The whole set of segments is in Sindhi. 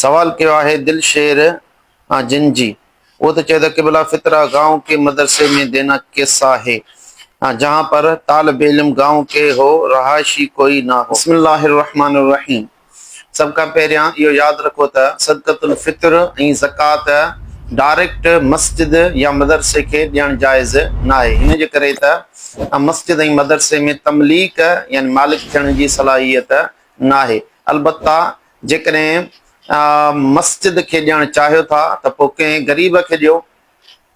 سوال ڪيو آهي دل شير جن جي اهو ته چئي ته قبلا فطره گائون ڪي مدرسي ۾ دينا ڪيسا هي جهان پر طالب علم گائون ڪي هو رهائشي ڪوئي نه هو. بسم الله الرحمٰن الرحيم سڀ کان پهريان اهو ياد رکو ته صدقة الفطر ۽ زڪوات ڊائريڪٽ مسجد يا مدرسي کي ڏيڻ جائز ناهي هن جي ڪري ته مسجد ۽ مدرسي ۾ تمليڪ يعني مالڪ ٿيڻ جي صلاحيت ناهي البته جيڪڏهن مسجد کي ڏيڻ چاهيو ٿا ته پوء ڪنهن غريب کي ڏيو،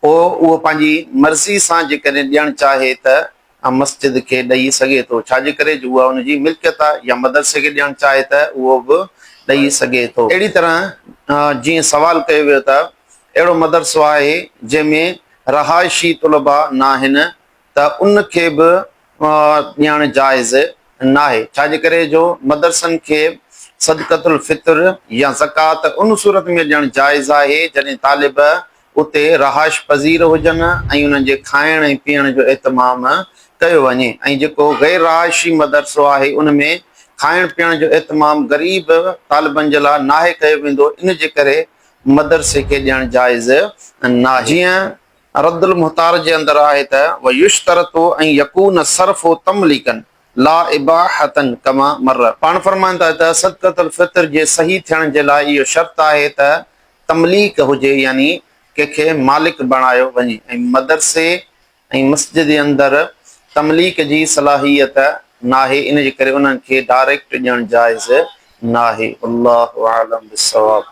پوء اهو پنهنجي مرضي سان جيڪڏهن ڏيڻ چاهي ته مسجد کي ڏئي سگهي ٿو، ڇا جي ڪري جو اها ان جي ملڪيت آهي يا مدرسي کي ڏيڻ چاهي ته اهو به ڏئي سگهي ٿو. اهڙي طرح جيئن سوال ڪيو ويو ته اهڙو مدرسو آهي جنهن ۾ رهائشي طلباء ناهن ته ان کي به ڏيڻ جائز ناهي، ڇا جي ڪري جو مدرسن کي صدقة الفطر يا زڪوات ان صورت ۾ ڏيڻ جائز آهي جڏهن طالب اتي رهائش پذير هجن ۽ انهن جي کائڻ ۽ پيئڻ جو اهتمام ڪيو وڃي ۽ جيڪو غير رهائشي مدرسو آهي ان ۾ کائڻ پيئڻ جو اهتمام غريب طالبن جي لاء ناهي ڪيو ويندو ان جي ڪري مدرسي کي ڏيڻ جائز ناهي. جيئن رد المحتار جي اندر آهي ته ويشترط ان يڪون الصرف تمليڪا لا اباحة ڪما مر. پاڻ فرمائن ٿا ته صدقة الفطر جي صحيح ٿيڻ جي لاء اهو شرط آهي ته تمليڪ هجي يعني ڪنهن کي مالڪ بڻايو وڃي ۽ مدرسي ۽ مسجد جي اندر تمليڪ جي صلاحيت ناهي ان جي ڪري انهن کي ڊائريڪٽ ڏيڻ جائز ناهي. والله اعلم بالصواب.